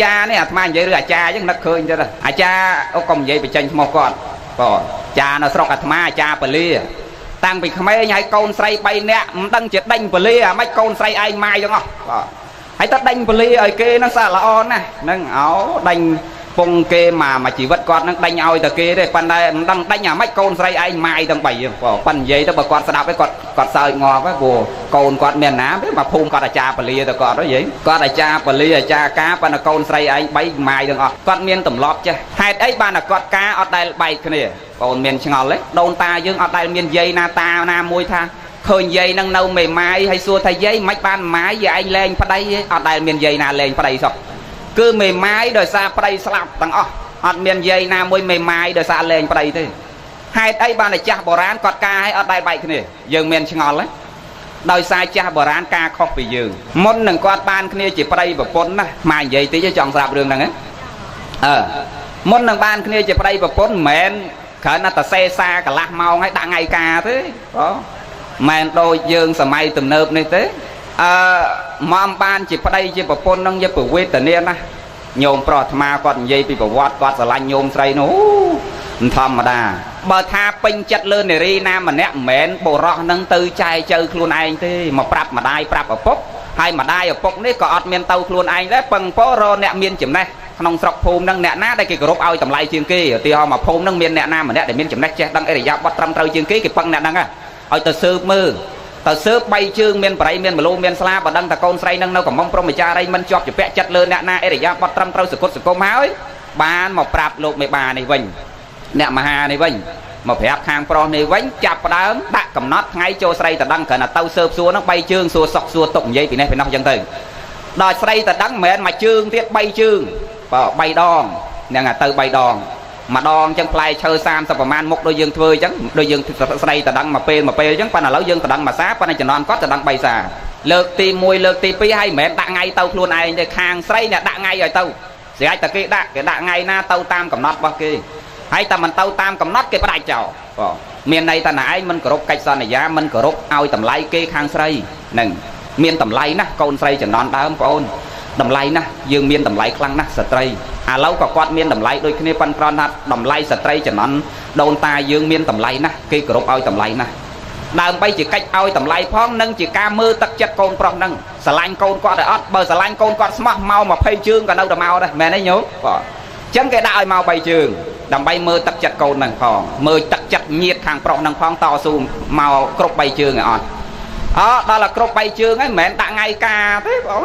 ចារ្យនេះអាត្មានិយាយរឿងអាចារ្យអញ្ចឹងនឹកឃើញទៅអាចារ្យអូកុំនិយាយបញ្ចេញឈ្មោះគាត់បងចារ្យនៅស្រុកអាត្មាអាចារ្យពលាតាំងពីក្មេងហើយកូនស្រី3នាក់មិនដឹងជាដេញពលាអាម៉េចកូនស្រីឯងម៉ាយទាំងអស់បាទហើយទៅដេញពលាឲ្យគេហ្នឹងសាល្អណាស់ហ្នឹងអោដេញពងគេមកជីវិតគាត់នឹងដេញឲ្យតែគេទេប៉ុន្តែមិនដឹងដេញអាម៉េចកូនស្រីឯងម៉ាយទាំង3ហ្នឹងបងប៉ិននិយាយទៅបើគាត់ស្ដាប់ឯងគាត់គាត់សើចងាប់ហ្នឹងព្រោះកូនគាត់មានណាទេមកភូមិគាត់អាចារ្យពលាទៅគាត់ទៅនិយាយគាត់អាចារ្យពលាអាចារ្យការប៉ុន្តែកូនស្រីឯង3ម៉ាយទាំងអស់គាត់មានទម្លាប់ចេះហេតុអីបានតែគាត់ការអត់ដែលបែកគ្នាបងមានឆ្ងល់ទេដូនតាយើងអត់ដែលមានយាយណាតាណាមួយថាឃើញយាយនឹងនៅមេម៉ាយហើយសួរថាយាយមិនបានម៉ាយយាយឯងលែងប្តីទេអត់ដែលមានយាយណាលែងប្តីសោះគឺមេម៉ាយដោយសារប្តីស្លាប់ទាំងអស់អត់មានយាយណាមួយមេម៉ាយដោយសារលែងប្តីទេហេតុអីបានតែចាស់បុរាណគាត់ការឲ្យអត់ដែលបែកគ្នាយើងមានឆ្ងល់ទេដោយសារចាស់បុរាណការខុសពីយើងមុននឹងគាត់បានគ្នាជាប្តីប្រពន្ធណាម៉ែនិយាយតិចចង់ស្រាប់រឿងហ្នឹងហ៎អឺមុននឹងបានគ្នាជាប្តីប្រពន្ធមិនមែនគ្រាន់តែសេសាកន្លះម៉ោងឲ្យដាក់ថ្ងៃការទេបងមិនដូចយើងសម័យទំនើបនេះទេអឺមកបានជាប្តីជាប្រពន្ធនឹងយកប្រវេទនាណាញោមប្រុសអាត្មាគាត់និយាយពីប្រវត្តិគាត់ស្រឡាញ់ញោមស្រីនោះមិនធម្មតាបើថាពេញចិត្តលើនារីណាម្នាក់មិនមែនបុរសនឹងទៅចែកចៅខ្លួនឯងទេមកប្រាប់ម្ដាយប្រាប់ឪពុកហើយម្ដាយឪពុកនេះក៏អត់មានទៅខ្លួនឯងដែរពឹងពោរអ្នកមានចំណេះក្នុងស្រុកភូមិនឹងអ្នកណាដែលគេគោរពឲ្យតម្លៃជាងគេឧទាហរណ៍មកភូមិនឹងមានអ្នកណាម្នាក់ដែលមានចំណេះចេះដឹងអរិយាប័ត្រត្រឹមត្រូវជាងគេគេពឹងអ្នកហ្នឹងឲ្យទៅស៊ើបមើលទៅស៊ើបបីជើងមានបរិយមានមលូមានស្លាបើដឹងតែកូនស្រីនឹងនៅកំមុំព្រមចារីមិនជាប់ជាពាក់ចិត្តលើអ្នកណាអរិយាប័ត្រត្រឹមត្រូវសកុតសង្គមហើយបានមកប្រាប់លោកមេបានេះវិញអ្នកមហានេះវិញមកប្រាប់ខាងប្រុសនេះវិញចាប់ផ្ដើមដាក់កំណត់ថ្ងៃចូលស្រីតដឹងគ្រាន់តែទៅស៊ើបសួរហ្នឹងបីជើងសួរសុកសួរទុកនិយាយពីនេះពីនោះអញ្ចឹងទៅដល់ស្រីតដឹងមិនមែនមួយជើងទៀតបីជើងបើបីដងហ្នឹងទៅបីដងម្ដងអញ្ចឹងផ្លែឈើ30ប្រមាណមុខដូចយើងធ្វើអញ្ចឹងដូចយើងស្រីតដឹងមួយពេលមួយពេលអញ្ចឹងប៉ុន្តែឥឡូវយើងតដឹងមួយសាប៉ុន្តែជំនាន់គាត់តដឹង3សាលើកទី1លើកទី2ហើយមិនមែនដាក់ថ្ងៃទៅខ្លួនឯងទេខាងស្រីអ្នកដាក់ថ្ងៃឲ្យទៅស្រេចតែគេដាក់គេដាក់ថ្ងៃណាទៅតាមកំណត់របស់គេហើយតែមិនទៅតាមកំណត់គេផ្ដាច់ចោលបងមានន័យថាណែឯងមិនគោរពកិច្ចសន្យាមិនគោរពឲ្យតម្លៃគេខាងស្រីនឹងមានតម្លៃណាស់កូនស្រីជំនាន់ដើមបងអូនតម្លៃណាស់យើងមានតម្លៃខ្លាំងណាស់ស្ត្រីឥឡូវក៏គាត់មានតម្លៃដូចគ្នាប៉ុន្តែគ្រាន់ថាតម្លៃស្ត្រីជំនាន់ដូនតាយើងមានតម្លៃណាស់គេគោរពឲ្យតម្លៃណាស់ដើម្បីជាកិច្ចឲ្យតម្លៃផងនិងជាការមើលទឹកចិត្តកូនប្រុសហ្នឹងស្រឡាញ់កូនគាត់ឲ្យអត់បើស្រឡាញ់កូនគាត់ស្មោះមក20ជើងក៏នៅតែមកដែរមែនទេញោមបាទអញ្ចឹងគេដាក់ឲ្យមក3ជើងដើម្បីមើលទឹកចិត្តកូនហ្នឹងផងមើលទឹកចិត្តញាតខាងប្រុសហ្នឹងផងតស៊ូមកគ្រប់3ជើងឲ្យអត់អដល់តែគ្រប់3ជើងហើយមិនមែនដាក់ថ្ងៃការទេបង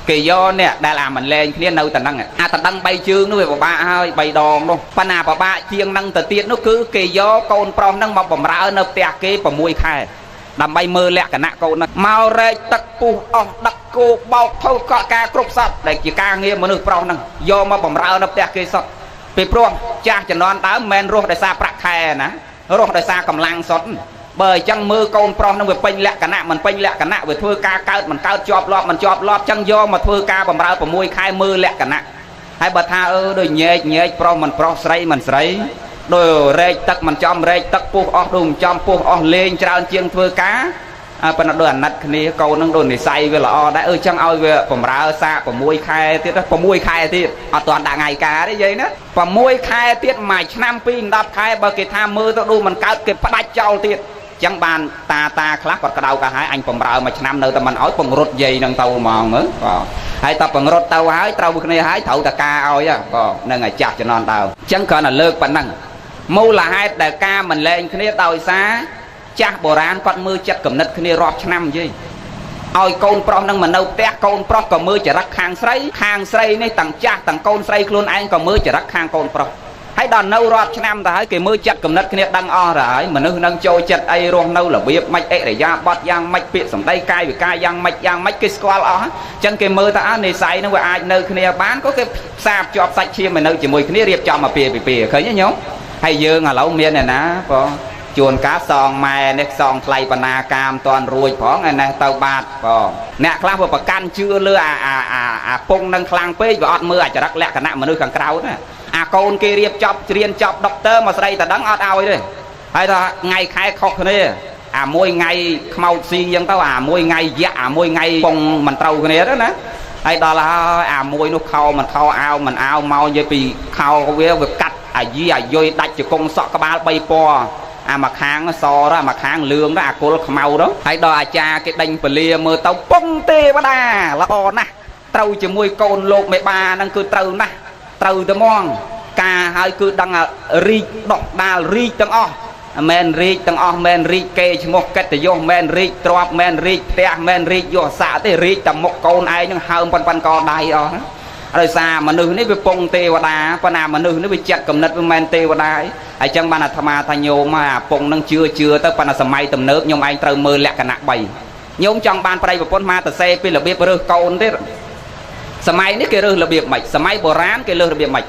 គេយកនេះដែលអាមិនលែងគ្នានៅតែហ្នឹងអាតដឹង3ជើងនោះវាពិបាកហើយ3ដងនោះប៉ុន្តែពិបាកជាងហ្នឹងទៅទៀតនោះគឺគេយកកូនប្រុសហ្នឹងមកបំរើនៅផ្ទះគេ6ខែដើម្បីមើលលក្ខណៈកូនហ្នឹងមករែកទឹកពុះអស់ដឹកគោបោកធ្វើកក់ការគ្រប់សត្វដែលជាការងារមនុស្សប្រុសហ្នឹងយកមកបំរើនៅផ្ទះគេសត្វពីព្រោះចាស់ជំនាន់ដើមមិនមែនរស់ដោយសារប្រាក់ខែណារស់ដោយសារកម្លាំងសុទ្ធបើអញ្ចឹងមើលកូនប្រុសនឹងវាពេញលក្ខណៈមិនពេញលក្ខណៈវាធ្វើការកើតមិនកើតជាប់លាប់មិនជាប់លាប់ចឹងយកមកធ្វើការបំរើ6ខែមើលលក្ខណៈហើយបើថាអឺដូចញែកញែកប្រុសមិនប្រុសស្រីមិនស្រីដូចរែកទឹកមិនចំរែកទឹកពុះអស់ដូចមិនចំពុះអស់លេងច្រើនជាងធ្វើការប៉ុន្តែដូចអាណិតគ្នាកូននឹងដូចនិស័យវាល្អដែរអឺចឹងឲ្យវាបំរើសាក6ខែទៀត6ខែទៀតអត់ទាន់ដាក់ថ្ងៃការទេយាយណា6ខែទៀតមួយឆ្នាំ2 10ខែបើគេថាមើលទៅដូចមិនកើតគេផ្ដាច់ចោលទៀតចឹងបានតាតាខ្លះគាត់ក្តៅកាហើយអញបំរើមួយឆ្នាំនៅតែមិនឲ្យពង្រត់យាយនឹងទៅហ្មងមើលបាទហើយតពង្រត់ទៅហើយត្រូវគ្នាហើយត្រូវតការឲ្យបាទនឹងឲ្យចាស់ជំនាន់ដើមចឹងគ្រាន់តែលើកប៉ុណ្ណឹងមូលហេតុដែលការមិនលែងគ្នាដោយសារចាស់បុរាណគាត់មើលចិត្តគំនិតគ្នារាប់ឆ្នាំនិយាយឲ្យកូនប្រុសនឹងមកនៅផ្ទះកូនប្រុសក៏មើលចរិតខាងស្រីខាងស្រីនេះទាំងចាស់ទាំងកូនស្រីខ្លួនឯងក៏មើលចរិតខាងកូនប្រុសហើយដល់នៅរាប់ឆ្នាំទៅហើយគេមើលចិត្តគំនិតគ្នាដឹងអស់ទៅហើយមនុស្សនឹងចូលចិត្តអីរស់នៅរបៀបម៉េចអរិយាបថយ៉ាងម៉េចពាក្យសម្ដីកាយវិការយ៉ាងម៉េចយ៉ាងម៉េចគេស្គាល់អស់អញ្ចឹងគេមើលថាអើនិស័យនឹងវាអាចនៅគ្នាបានក៏គេផ្សារភ្ជាប់សាច់ឈាមឲ្យនៅជាមួយគ្នារៀបចំអាពាហ៍ពិពាហ៍ឃើញទេញោមហើយយើងឥឡូវមានអ្នកណាបងជួនកាលសងម៉ែនេះសងថ្លៃបណ្ណាកាមតាន់រួចផងឯនេះទៅបាតបងអ្នកខ្លះវាប្រកាន់ជឿលើអាអាអាអាពងនឹងខ្លាំងពេកវាអត់មើលអាចរិតលក្ខណៈមនុស្សខាងក្រៅណាអាកូនគេរៀបចប់រៀនចប់ដុកទ័រមកស្រីតដឹងអត់ឲ្យទេហើយថាថ្ងៃខែខុសគ្នាអាមួយថ្ងៃខ្មោចស៊ីអញ្ចឹងទៅអាមួយថ្ងៃយៈអាមួយថ្ងៃពងមិនត្រូវគ្នាទៅណា ហើយដល់ហើយអាមួយនោះខោមិនខោអាវមិនអាវមកនិយាយពីខោវាវាកាត់អាយីអាយុយដាច់ជង្គង់សក់ក្បាល3ពណ៌អាមួយខាងសទៅអាមួយខាងលឿងទៅអាគុលខ្មៅទៅហើយដល់អាចារ្យគេដេញពលាមើលទៅពងទេវតាល្អណាស់ត្រូវជាមួយកូនលោកមេបាហ្នឹងគឺត្រូវណាស់ត្រូវតែហ្មងការហើយគឺដឹងរីកដកដាលរីកទាំងអស់មិនរីកទាំងអស់មិនរីកគេឈ្មោះកិត្តិយសមិនរីកទ្រព្យមិនរីកផ្ទះមិនរីកយសស័កទេរីកតែមុខកូនឯងនឹងហើមប៉ុនប៉ុនកដៃអស់ដោយសារមនុស្សនេះវាពងទេវតាប៉ុន្តែមនុស្សនេះវាចិត្តកំណត់វាមិនទេវតាហើយចឹងបានអាត្មាថាញោមអាពងនឹងជឿជឿទៅប៉ុន្តែសម័យទំនើបញោមឯងត្រូវមើលលក្ខណៈ3ញោមចង់បានប្តីប្រពន្ធមកទៅសេពីរបៀបរើសកូនទៀតសម័យនេះគេរើសរបៀបម៉េចសម័យបុរាណគេរើសរបៀបម៉េច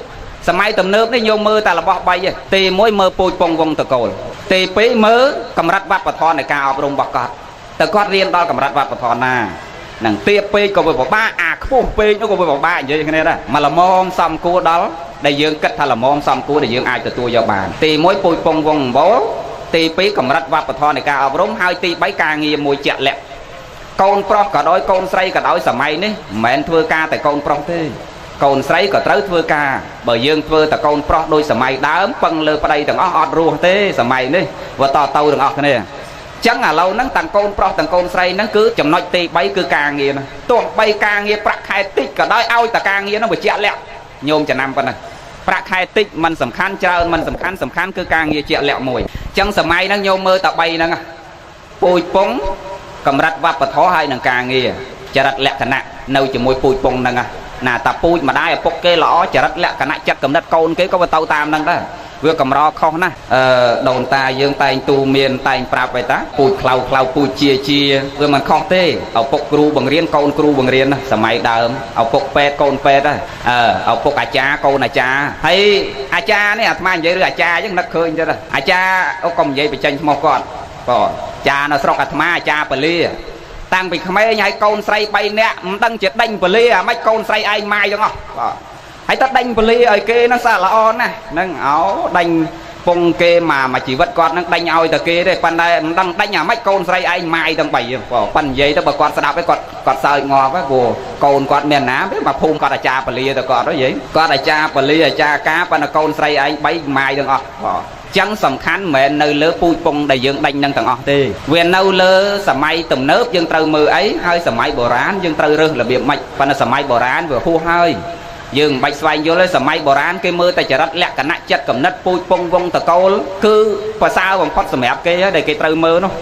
សម័យទំនើបនេះញោមមើលតែរបស់3ទេទី1មើលពូជពងវងតកូលទី2មើលកម្រិតវប្បធម៌នៃការអប់រំរបស់គាត់តើគាត់រៀនដល់កម្រិតវប្បធម៌ណានឹងទៀបពេកក៏វាពិបាកអាខ្ពស់ពេកនោះក៏វាពិបាកនិយាយគ្នាដែរមកល្មមសំគួរដល់ដែលយើងគិតថាល្មមសំគួរដែលយើងអាចទទួលយកបានទី1ពូជពងវងអំបូរទី2កម្រិតវប្បធម៌នៃការអប់រំហើយទី3ការងារមួយជាក់លាក់កូនប្រុសក៏ដោយកូនស្រីក៏ដោយសម័យនេះមិនមែនធ្វើការតែកូនប្រុសទេកូនស្រីក៏ត្រូវធ្វើការបើយើងធ្វើតែកូនប្រុសដោយសម័យដើមពឹងលើប្តីទាំងអស់អត់រស់ទេសម័យនេះវាតទៅទាំងអស់គ្នាចឹងឥឡូវហ្នឹងទាំងកូនប្រុសទាំងកូនស្រីហ្នឹងគឺចំណុចទី3គឺការងារណាទោះបីការងារប្រាក់ខែតិចក៏ដោយឲ្យតែការងារហ្នឹងវាជាក់លាក់ញោមចំណាំប៉ុណ្ណេះប្រាក់ខែតិចមិនសំខាន់ច្រើនមិនសំខាន់សំខាន់គឺការងារជាក់លាក់មួយចឹងសម័យហ្នឹងញោមមើលតែ3ហ្នឹងពូជពងកម្រិតវប្បធម៌ហើយនឹងការងារចរិតលក្ខណៈនៅជាមួយពូជពងហ្នឹងណាតាពូចម្ដាយឪពុកគេល្អចរិតលក្ខណៈចិត្តកំណត់កូនគេក៏ទៅតាមហ្នឹងដែរវាកម្រខុសណាស់ដូនតាយើងតែងទូមានតែងប្រាប់ឯតាពូជខ្លៅខ្លៅពូជជាជាវាមិនខុសទេឪពុកគ្រូបង្រៀនកូនគ្រូបង្រៀនណាសម័យដើមឪពុកពេទ្យកូនពេទ្យដែរឪពុកអាចារ្យកូនអាចារ្យហើយអាចារ្យនេះអាត្មានិយាយរឿងអាចារ្យអញ្ចឹងនឹកឃើញទៀតអាចារ្យអូកុំនិយាយបញ្ចេញឈ្មោះគាត់បងចានៅស្រុកអាត្មាអាចារ្យពលាតាំងពីក្មេងហើយកូនស្រី3នាក់មិនដឹងជាដេញពលាអាម៉េចកូនស្រីឯងម៉ាយទាំងអស់បាទហើយតើដេញពលាឲ្យគេហ្នឹងសាល្អណាស់ហ្នឹងអោដេញពងគេមកជីវិតគាត់ហ្នឹងដេញឲ្យតែគេទេប៉ុន្តែមិនដឹងដេញអាម៉េចកូនស្រីឯងម៉ាយទាំង3បងប៉ិននិយាយទៅបើគាត់ស្ដាប់ឯងគាត់គាត់សើចងាប់ហ្នឹងព្រោះកូនគាត់មានណាទេមកភូមិគាត់អាចារ្យពលាទៅគាត់ទៅនិយាយគាត់អាចារ្យពលាអាចារ្យការប៉ុន្តែកូនស្រីឯង3ម៉ាយទាំងអស់បងចឹងសំខាន់មិនមែននៅលើពូជពងដែលយើងដេញនឹងទាំងអស់ទេវានៅលើសម័យទំនើបយើងត្រូវមើលអីហើយសម័យបុរាណយើងត្រូវរើសរបៀបម៉េចប៉ុន្តែសម័យបុរាណវាហួសហើយយើងមិនបាច់ស្វែងយល់ទេសម័យបុរាណគេមើលតែចរិតលក្ខណៈចិត្តកំណត់ពូជពងវងតកូលគឺប្រសើរបំផុតសម្រាប់គេដែលគេត្រូវមើលនោះ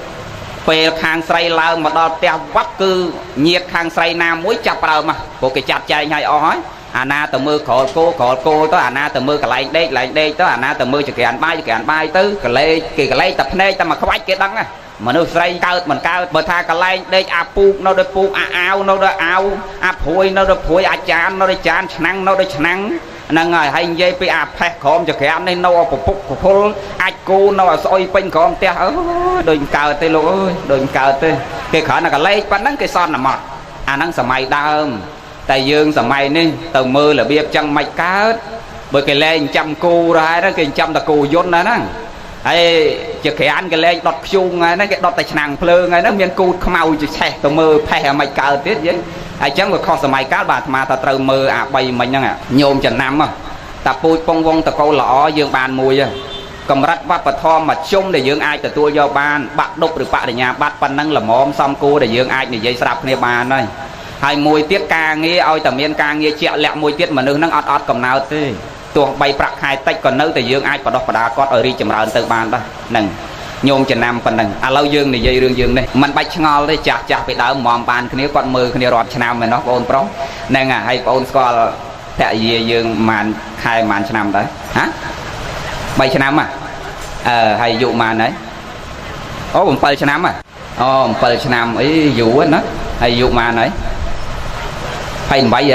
ពេលខាងស្រីឡើងមកដល់ផ្ទះវត្តគឺញាតខាងស្រីណាមួយចាប់ប្រើមកព្រោះគេចាត់ចែងឲ្យអស់ហើយអាណាទៅមើលក្រោលគោក្រោលគោទៅអាណាទៅមើលកន្លែងដេកកន្លែងដេកទៅអាណាទៅមើលចក្រានបាយចក្រានបាយទៅកលេចគេកលេចតែភ្នែកតែមួយខ្វាច់គេដឹងណាមនុស្សស្រីកើតមិនកើតបើថាកន្លែងដេកអាពូកនៅដោយពូកអាអាវនៅដោយអាវអាព្រួយនៅដោយព្រួយអាចាននៅដោយចានឆ្នាំងនៅដោយឆ្នាំងហ្នឹងហើយហើយនិយាយពីអាផេះក្រមចក្រាននេះនៅពពុកពពុលអាចគូនៅឲ្យស្អុយពេញក្រមផ្ទះអើយដូចកើតទេលោកអើយដូចកើតទេគេគ្រាន់តែកលេចប៉ុណ្ណឹងគេសន្មត់អាហ្នឹងសម័យដើមតែយើងសម័យនេះទៅមើលរបៀបចឹងមិនកើតបើគេលែងចាំគូរហើយហ្នឹងគេចាំតែគូយន្តណាហ្នឹងហើយជាក្រានគេលែងដុតខ្យូងហើយហ្នឹងគេដុតតែឆ្នាំងភ្លើងហើយហ្នឹងមានគូតខ្មៅជាឆេះទៅមើលផេះឲ្យមិនកើតទៀតយើងហើយចឹងវាខុសសម័យកាលបាទអាត្មាថាត្រូវមើលអា3មិញហ្នឹងញោមចំណាំតាពូជពងវងតកូលល្អយើងបានមួយកម្រិតវប្បធម៌មធ្យមដែលយើងអាចទទួលយកបានបាក់ដប់ឬបរិញ្ញាបត្រប៉ុណ្ណឹងល្មមសំគួរដែលយើងអាចនិយាយស្រាប់គ្នាបានហើយហើយមួយទៀតការងារឲ្យតែមានការងារជាក់លាក់មួយទៀតមនុស្សហ្នឹងអត់អត់កំណើតទេទោះបីប្រាក់ខែតិចក៏នៅតែយើងអាចបដោះបដាគាត់ឲ្យរីកចម្រើនទៅបានដែរហ្នឹងញោមចំណាំប៉ុណ្ណឹងឥឡូវយើងនិយាយរឿងយើងនេះមិនបាច់ឆ្ងល់ទេចាស់ចាស់ពីដើមមមបានគ្នាគាត់មើលគ្នារាប់ឆ្នាំឯណោះបងប្រុសហ្នឹងហើយបងស្គាល់ភរិយាយើងប្រហែលខែប្រហែលឆ្នាំដែរហ៎3ឆ្នាំហ៎អឺហើយអាយុប៉ុន្មានហើយអូ7ឆ្នាំហ៎អូ7ឆ្នាំអីយូរណាហើយអាយុប៉ុន្មានហើយ28ហ៎23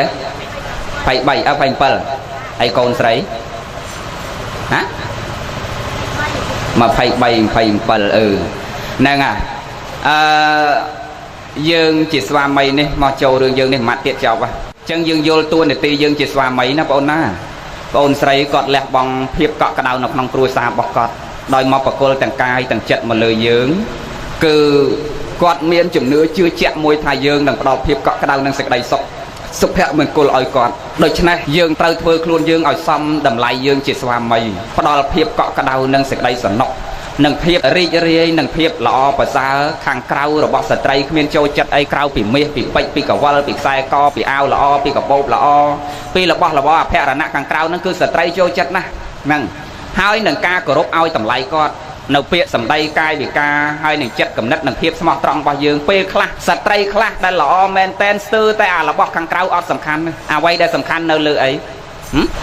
អើ27ហើយកូនស្រីហ៎23 27អឺហ្នឹងហ่ะអឺយើងជាស្វាមីនេះមកចូលរឿងយើងនេះមួយម៉ាត់ទៀតចប់ហ៎អញ្ចឹងយើងយល់តួនាទីយើងជាស្វាមីណាបងអូនណាបងអូនស្រីគាត់លះបង់ភាពកក់ក្ដៅនៅក្នុងគ្រួសាររបស់គាត់ដោយមកបកគលទាំងកាយទាំងចិត្តមកលើយើងគឺគាត់មានជំនឿជឿជាក់មួយថាយើងនឹងផ្ដល់ភាពកក់ក្ដៅនិងសេចក្តីសុខ សុភមង្គលឲ្យគាត់ដូច្នេះយើងត្រូវធ្វើខ្លួនយើងឲ្យសមតម្លៃយើងជាស្វាមីផ្ដល់ភាពកក់ក្ដៅនិងសេចក្តីសនុកនិងភាពរីករាយនិងភាពល្អប្រសើរខាងក្រៅរបស់ស្ត្រីគ្មានចូលចិត្តអីក្រៅពីមាសពីពេជ្រពីកវលពីខ្សែកពីអាវល្អពីកបោបល្អពីរបស់របរអភរណៈខាងក្រៅហ្នឹងគឺស្ត្រីចូលចិត្តណាស់ហ្នឹងហើយនឹងការគោរពឲ្យតម្លៃគាត់នៅពាក្យសម្ដីកាយវិការហើយនឹងចិត្តគំនិតនិងភាពស្មោះត្រង់របស់យើងពេលខ្លះស្ត្រីខ្លះដែលល្អមែនតែនស្ទើរតែអារបស់ខាងក្រៅអត់សំខាន់អ្វីដែលសំខាន់នៅលើអី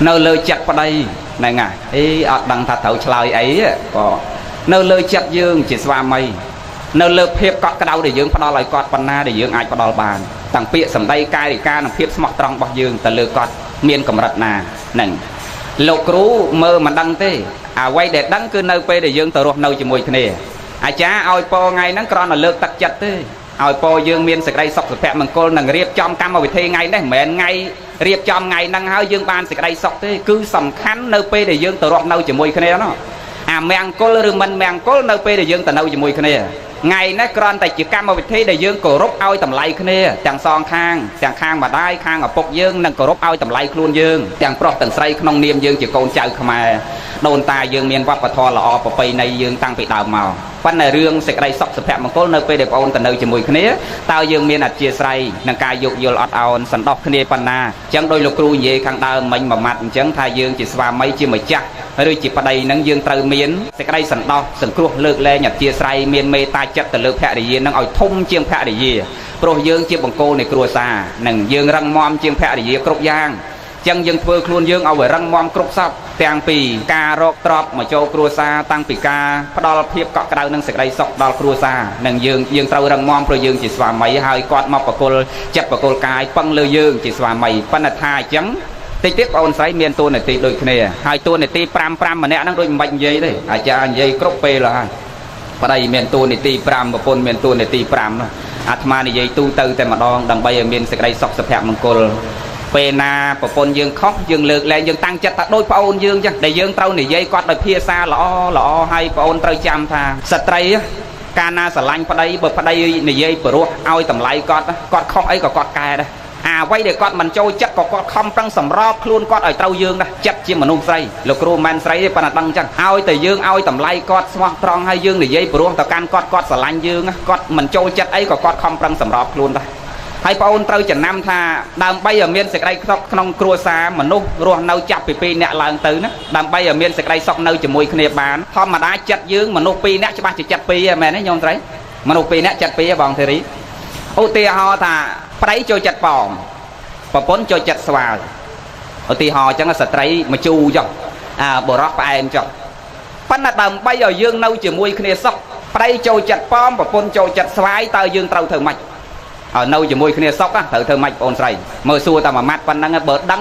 នៅលើចិត្តប្តីហ្នឹងហើយអីអត់ដឹងថាត្រូវឆ្លើយអីក៏នៅលើចិត្តយើងជាស្វាមីនៅលើភាពកក់ក្ដៅដែលយើងផ្ដល់ឲ្យគាត់ប៉ុណ្ណាដែលយើងអាចផ្ដល់បានតាំងពាក្យសម្ដីកាយវិការនិងភាពស្មោះត្រង់របស់យើងទៅលើគាត់មានកម្រិតណាហ្នឹងលោកគ្រូមើលមិនដឹងទេអ្វីដែលដឹងគឺនៅពេលដែលយើងទៅរស់នៅជាមួយគ្នាអាចារ្យឲ្យពរថ្ងៃហ្នឹងគ្រាន់តែលើកទឹកចិត្តទេឲ្យពរយើងមានសេចក្តីសុខសុភមង្គលនិងរៀបចំកម្មវិធីថ្ងៃនេះមិនមែនថ្ងៃរៀបចំថ្ងៃហ្នឹងហើយយើងបានសេចក្តីសុខទេគឺសំខាន់នៅពេលដែលយើងទៅរស់នៅជាមួយគ្នានោះអាមង្គលឬមិនមង្គលនៅពេលដែលយើងទៅនៅជាមួយគ្នាថ្ងៃនេះគ្រាន់តែជាកម្មវិធីដែលយើងគោរពឲ្យតម្លៃគ្នាទាំងសងខាងទាំងខាងម្ដាយខាងឪពុកយើងនិងគោរពឲ្យតម្លៃខ្លួនយើងទាំងប្រុសទាំងស្រីក្នុងនាមយើងជាកូនចៅខ្មែរដូនតាយើងមានវប្បធម៌ល្អប្រពៃណីយើងតាំងពីដើមមកប៉ុន្តែរឿងសេចក្តីសុខសុភមង្គលនៅពេលដែលបងអូនទៅនៅជាមួយគ្នាតើយើងមានអធិស្ឋាននឹងការយោគយល់អត់ឱនសន្តោសគ្នាប៉ុណ្ណាអញ្ចឹងដោយលោកគ្រូនិយាយខាងដើមមិញមួយម៉ាត់អញ្ចឹងថាយើងជាស្វាមីជាម្ចាស់ឬជាប្តីនឹងយើងត្រូវមានសេចក្តីសន្តោសសង្គ្រោះលើកលែងអធិស្ឋានមានមេត្តាចិត្តទៅលើភរិយានឹងឲ្យធំជាងភរិយាព្រោះយើងជាបង្គោលនៃគ្រួសារនឹងយើងរឹងមាំជាងភរិយាគ្រប់យ៉ាងចឹងយើងធ្វើខ្លួនយើងឲ្យវារឹងមាំគ្រប់សពទាំងពីការរកទ្រព្យមកចូលគ្រួសារតាំងពីការផ្ដល់ភាពកក់ក្ដៅនិងសេចក្តីសុខដល់គ្រួសារនិងយើងត្រូវរឹងមាំព្រោះយើងជាស្វាមីហើយគាត់មកបកគលចិត្តបកគលកាយពឹងលើយើងជាស្វាមីប៉ុន្តែថាអញ្ចឹងតិចទៀតបងអូនស្រីមានតួនាទីដូចគ្នាហើយតួនាទី5 5ម្នាក់ហ្នឹងដូចមិនបាច់និយាយទេអាចារ្យនិយាយគ្រប់ពេលហើយប្តីមានតួនាទី5ប្រពន្ធមានតួនាទី5នោះអាត្មានិយាយទូទៅតែម្ដងដើម្បីឲ្យមានសេចក្តីសុខសុភមង្គលពេលណាប្រពន្ធយើងខុសយើងលើកលែងយើងតាំងចិត្តថាដូចប្អូនយើងចឹងដែលយើងត្រូវនិយាយគាត់ដោយភាសាល្អល្អហើយប្អូនត្រូវចាំថាស្ត្រីកាលណាស្រឡាញ់ប្តីបើប្តីនិយាយព្រោះឲ្យតម្លៃគាត់គាត់ខុសអីក៏គាត់កែដែរអាអ្វីដែលគាត់មិនចូលចិត្តក៏គាត់ខំប្រឹងសម្របខ្លួនគាត់ឲ្យត្រូវយើងដែរចិត្តជាមនុស្សស្រីលោកគ្រូមិនស្រីទេប៉ុន្តែដឹងចឹងឲ្យតែយើងឲ្យតម្លៃគាត់ស្មោះត្រង់ហើយយើងនិយាយព្រោះទៅកាន់គាត់គាត់ស្រឡាញ់យើងគាត់មិនចូលចិត្តអីក៏គាត់ខំប្រឹងសម្របខ្លួនដែរហើយបងអូនត្រូវចំណាំថាដើម្បីឲ្យមានសេចក្តីសុខក្នុងគ្រួសារមនុស្សរស់នៅចាប់ពី2នាក់ឡើងទៅណាដើម្បីឲ្យមានសេចក្តីសុខនៅជាមួយគ្នាបានធម្មតាចិត្តយើងមនុស្ស2នាក់ច្បាស់ជាចិត្ត2ហ្នឹងមែនទេញោមស្រីមនុស្ស2នាក់ចិត្ត2ហ៎បងធីរីឧទាហរណ៍ថាប្តីចូលចិត្តប៉មប្រពន្ធចូលចិត្តស្វាយឧទាហរណ៍អញ្ចឹងស្ត្រីមកជូរចុះអាបរោះផ្អែមចុះប៉ុន្តែដើម្បីឲ្យយើងនៅជាមួយគ្នាសុខប្តីចូលចិត្តប៉មប្រពន្ធចូលចិត្តស្វាយតើយើងត្រូវធ្វើម៉េចឲ្យនៅជាមួយគ្នាសុខត្រូវធ្វើម៉េចបងស្រីមើលសួរតែមួយម៉ាត់ប៉ុណ្ណឹងបើដឹង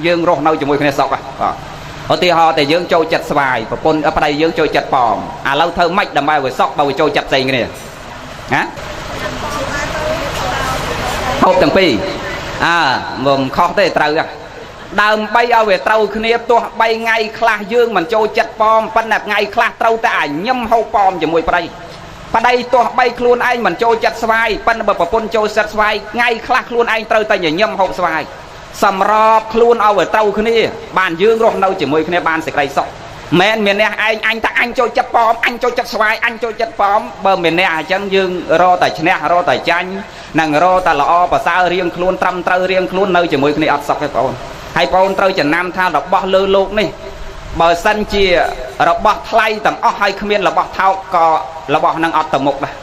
យើងរស់នៅជាមួយគ្នាសុខបាទឧទាហរណ៍តែយើងចូលចិត្តស្វាយប្រពន្ធប្តីយើងចូលចិត្តប៉មឥឡូវធ្វើម៉េចដើម្បីឲ្យសុខបើវាចូលចិត្តផ្សេងគ្នាណាហូបទាំងពីរអើមិនខុសទេត្រូវដើម្បីឲ្យវាត្រូវគ្នាទោះ3ថ្ងៃខ្លះយើងមិនចូលចិត្តប៉មប៉ុន្តែថ្ងៃខ្លះត្រូវតែអាញឹមហូបប៉មជាមួយប្តីប្តីទោះបីខ្លួនឯងមិនចូលចិត្តស្វាយប៉ុន្តែបើប្រពន្ធចូលចិត្តស្វាយថ្ងៃខ្លះខ្លួនឯងត្រូវតែញញឹមហូបស្វាយសម្របខ្លួនឲ្យវាត្រូវគ្នាបានយើងរស់នៅជាមួយគ្នាបានសេចក្តីសុខមែនមានអ្នកឯងអញតែអញចូលចិត្តប៉មអញចូលចិត្តស្វាយអញចូលចិត្តប៉មបើមានអ្នកអញ្ចឹងយើងរកតែឈ្នះរកតែចាញ់និងរកតែល្អប្រសើររៀងខ្លួនត្រឹមត្រូវរៀងខ្លួននៅជាមួយគ្នាអត់សុខទេបងអូនហើយបងអូនត្រូវចំណាំថារបស់លើលោកនេះបើសិនជារបស់ថ្លៃទាំងអស់ហើយគ្មានរបស់ថោកក៏របស់នឹងអត់ទៅមុខដែរ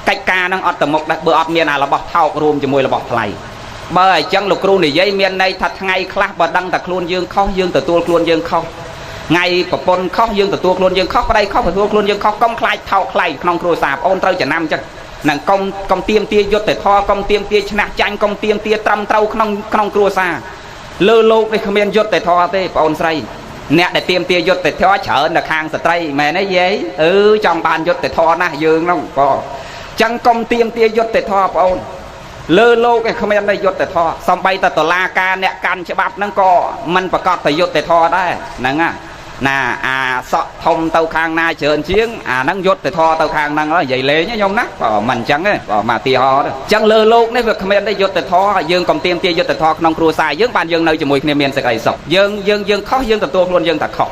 កិច្ចការនឹងអត់ទៅមុខដែរបើអត់មានអារបស់ថោករួមជាមួយរបស់ថ្លៃបើអញ្ចឹងលោកគ្រូនិយាយមានន័យថាថ្ងៃខ្លះបើដឹងតែខ្លួនយើងខុសយើងទទួលខ្លួនយើងខុសថ្ងៃប្រពន្ធខុសយើងទទួលខ្លួនយើងខុសប្តីខុសទទួលខ្លួនយើងខុសកុំខ្លាចថោកថ្លៃក្នុងគ្រួសារបងអូនត្រូវចំណាំអញ្ចឹងនឹងកុំទៀមទាយុត្តិធម៌កុំទៀមទាឈ្នះចាញ់កុំទៀមទាត្រឹមត្រូវក្នុងគ្រួសារលើលោកនេះគ្មានយុត្តិធម៌ទេបងអូនស្រីអ្នកដែលទៀមទាយុត្តិធម៌ច្រើននៅខាងស្ត្រីមែនទេយាយអឺចង់បានយុត្តិធម៌ណាស់យើងហ្នឹងបងចឹងកុំទៀមទាយុត្តិធម៌បងអូនលើលោកឯងគ្មានទេយុត្តិធម៌សំបីតតឡាការអ្នកកាន់ច្បាប់ហ្នឹងក៏មិនប្រកាសតែយុត្តិធម៌ដែរហ្នឹងណា ណាអាសក់ធំទៅខាងណាច្រើនជាងអាហ្នឹងយុទ្ធធរទៅខាងហ្នឹងនិយាយលេងខ្ញុំណាបើមិនអញ្ចឹងទេបើមកទីហោទៅអញ្ចឹងលើលោកនេះវាគ្មានទេយុទ្ធធរយើងកុំទៀមទាយុទ្ធធរក្នុងគ្រួសារយើងបានយើងនៅជាមួយគ្នាមានសេចក្តីសុខយើងយើងយើងខុសយើងទទួលខ្លួនយើងថាខុស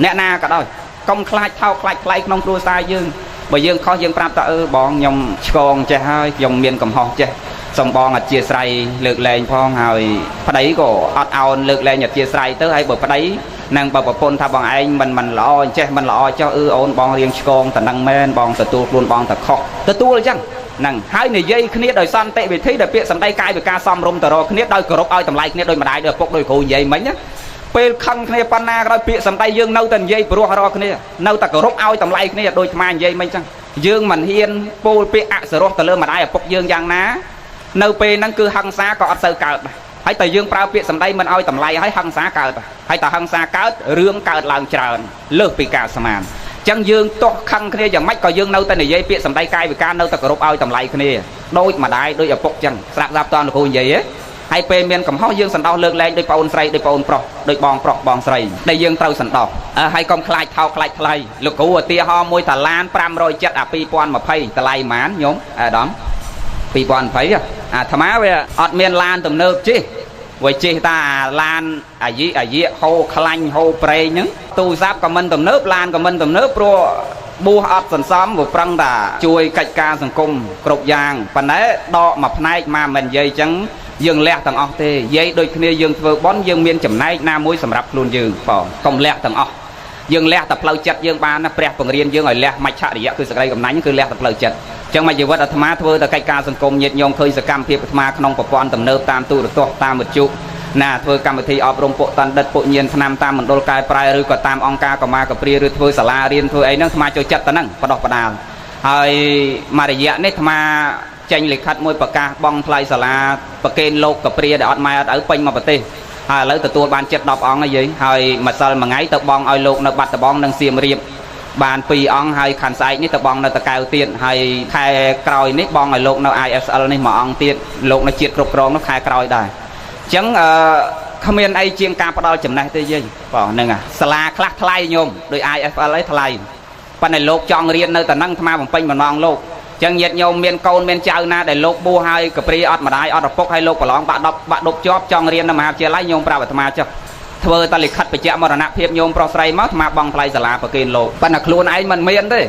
អ្នកណាក៏ដោយកុំខ្លាចថោកខ្លាចថ្លៃក្នុងគ្រួសារយើងបើយើងខុសយើងប្រាប់ថាអឺបងខ្ញុំឆ្កងចេះហើយខ្ញុំមានកំហុសចេះសូមបងអធិស្ឋានលើកលែងផងហើយប្តីក៏អត់អោនលើកលែងអធិស្ឋានទៅហើយបើប្តីនឹងបើប្រពន្ធថាបងឯងមិនមិនល្អអញ្ចេះមិនល្អចុះអឺអូនបងរៀងឆ្កងតំណឹងមែនបងទទួលខ្លួនបងតែខុសទទួលអញ្ចឹងហ្នឹងហើយនិយាយគ្នាដោយសន្តិវិធីដោយពាក្យសម្ដីកាយវិការសមរម្យទៅរកគ្នាដោយគោរពឲ្យតម្លៃគ្នាដោយម្ដាយដោយឪពុកដោយគ្រូនិយាយមិញណាពេលខឹងគ្នាប៉ុណ្ណាក៏ដោយពាក្យសម្ដីយើងនៅតែនិយាយព្រោះរកគ្នានៅតែគោរពឲ្យតម្លៃគ្នាដោយអាត្មានិយាយមិញអញ្ចឹងយើងមិនហ៊ានពោលពាក្យអសរោះទៅលើម្ដាយឪពុកយើងយ៉ាងណានៅពេលហ្នឹងគឺហឹង្សាក៏អត់សូវកើតដែរហើយតែយើងប្រើពាក្យសម្ដីមិនឲ្យតម្លៃហើយហឹង្សាកើតហើយតែហឹង្សាកើតរឿងកើតឡើងច្រើនលើសពីការស្មានចឹងយើងទាស់ខឹងគ្នាយ៉ាងម៉េចក៏យើងនៅតែនិយាយពាក្យសម្ដីកាយវិការនៅតែគោរពឲ្យតម្លៃគ្នាដូចម្ដាយដូចឪពុកចឹងស្រាប់ស្រាប់តលោកគ្រូនិយាយហ៎ហើយពេលមានកំហុសយើងសន្តោសលើកលែងដូចប្អូនស្រីដូចប្អូនប្រុសដូចបងប្រុសបងស្រីដែលយើងត្រូវសន្តោសហើយកុំខ្លាចថោកខ្លាចថ្លៃលោកគ្រូឧទាហរណ៍មួយតាឡាន570អា2020តម្លៃប៉ុន្មានញោមអាដាម2020អាត្មាវាអត់មានឡានទំនើបជិះវាជិះតាឡានអាយិអាយិហូខ្លាញ់ហូប្រេងហ្នឹងទូរស័ព្ទក៏មិនទំនើបឡានក៏មិនទំនើបព្រោះបួសអត់សន្សំវាប្រឹងតាជួយកិច្ចការសង្គមគ្រប់យ៉ាងប៉ុន្តែដកមួយផ្នែកមកមិននិយាយចឹងយើងលះទាំងអស់ទេនិយាយដូចគ្នាយើងធ្វើបន់យើងមានចំណែកណាមួយសម្រាប់ខ្លួនយើងបងកុំលះទាំងអស់យើងលះតែផ្លូវចិត្តយើងបានណាព្រះបង្រៀនយើងឲ្យលះមច្ឆរិយៈគឺសក្តីកំណាញ់គឺលះតែផ្លូវចិត្តចឹងមកជីវិតអាត្មាធ្វើតែកិច្ចការសង្គមញាតិញោមឃើញសកម្មភាពអាត្មាក្នុងប្រព័ន្ធទំនើបតាមទូរទស្សន៍តាមវិទ្យុណាធ្វើកម្មវិធីអប់រំពួកតណ្ឌិតពួកញៀនឆ្នាំតាមមណ្ឌលកែប្រែឬក៏តាមអង្គការកម្មាកព្រាឬធ្វើសាលារៀនធ្វើអីហ្នឹងអាត្មាចូលចិត្តតែហ្នឹងបដោះបដាលហើយមួយរយៈនេះអាត្មាចេញលិខិតមួយប្រកាសបងថ្លៃសាលាប្រកេនលោកកព្រាដែលអត់ម៉ែអត់ឪពេញមកប្រទេសហើយឥឡូវទទួលបានចិត្ត10អង្គហើយយាយហើយម្សិលមួយថ្ងៃទៅបងឲ្យលោកនៅបាត់ដំបងនិងសៀមរាបបាន2អង្គហើយខាន់ស្អែកនេះទៅបងនៅតកៅទៀតហើយខែក្រោយនេះបងឲ្យលោកនៅ ISL នេះមួយអង្គទៀតលោកនៅជាតិគ្រប់គ្រងនោះខែក្រោយដែរអញ្ចឹងអឺគ្មានអីជាងការផ្ដល់ចំណេះទេយាយបងហ្នឹងសាលាខ្លះថ្លៃញោមដោយ IFL អីថ្លៃប៉ុន្តែលោកចង់រៀននៅតែហ្នឹងអាត្មាបំពេញបំណងលោកចឹងញាតិញោមមានកូនមានចៅណាដែលលោកបួសហើយកព្រាអត់ម្ដាយអត់ឪពុកហើយលោកប្រឡងបាក់ដប់បាក់ដប់ជាប់ចង់រៀននៅមហាវិទ្យាល័យញោមប្រាប់អាត្មាចុះធ្វើតែលិខិតបញ្ជាក់មរណភាពញោមប្រុសស្រីមកអាត្មាបងថ្លៃសាលាប្រគេនលោកប៉ុន្តែខ្លួនឯងមិនមានទេ